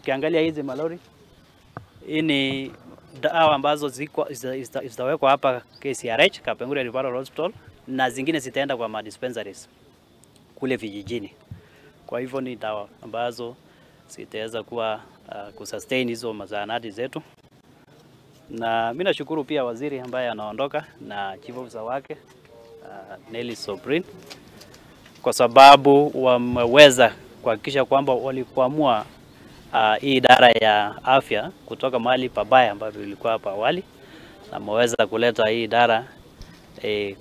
Ukiangalia hizi malori, hii ni dawa ambazo zitawekwa hapa KCRH, Kapenguria Referral Hospital, na zingine zitaenda kwa madispensaries kule vijijini. Kwa hivyo ni dawa ambazo zitaweza kuwa kusustain hizo mazahanati zetu. Na mimi nashukuru pia waziri ambaye anaondoka na chief officer wake Nelly Soprin, kwa sababu wameweza kuhakikisha kwamba walikwamua hii idara ya afya kutoka mahali pabaya ambapo ilikuwa hapa awali, na wameweza kuleta hii idara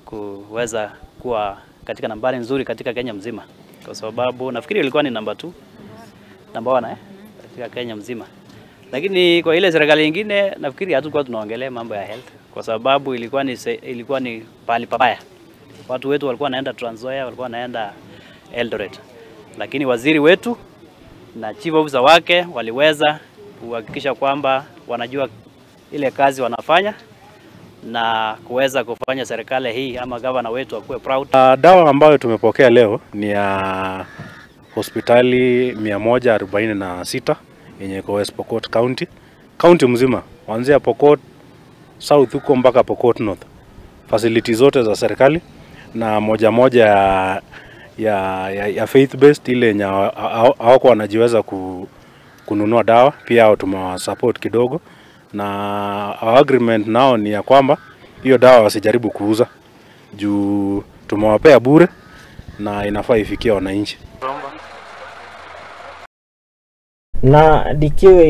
kuweza kuwa katika nambari nzuri katika Kenya mzima, kwa sababu nafikiri ilikuwa ni namba 2, namba 1 katika Kenya mzima. Lakini kwa ile serikali nyingine nafikiri hatukuwa tunaongelea mambo ya health, kwa sababu ilikuwa ni pahali pabaya. Watu wetu walikuwa wanaenda Trans Nzoia, walikuwa wanaenda Eldoret. Lakini waziri wetu na chief officer wake waliweza kuhakikisha kwamba wanajua ile kazi wanafanya na kuweza kufanya serikali hii ama governor wetu akuwe proud. Dawa ambayo tumepokea leo ni ya hospitali 146 yenye iko West Pokot County, county mzima kuanzia Pokot South huko mpaka Pokot North, facility zote za serikali na moja moja ya faith based ile yenye hawako wanajiweza kununua dawa, pia hao tumewasupport kidogo. Na our agreement nao ni ya kwamba hiyo dawa wasijaribu kuuza juu tumewapea bure na inafaa ifikie wananchi. Na dikiwe.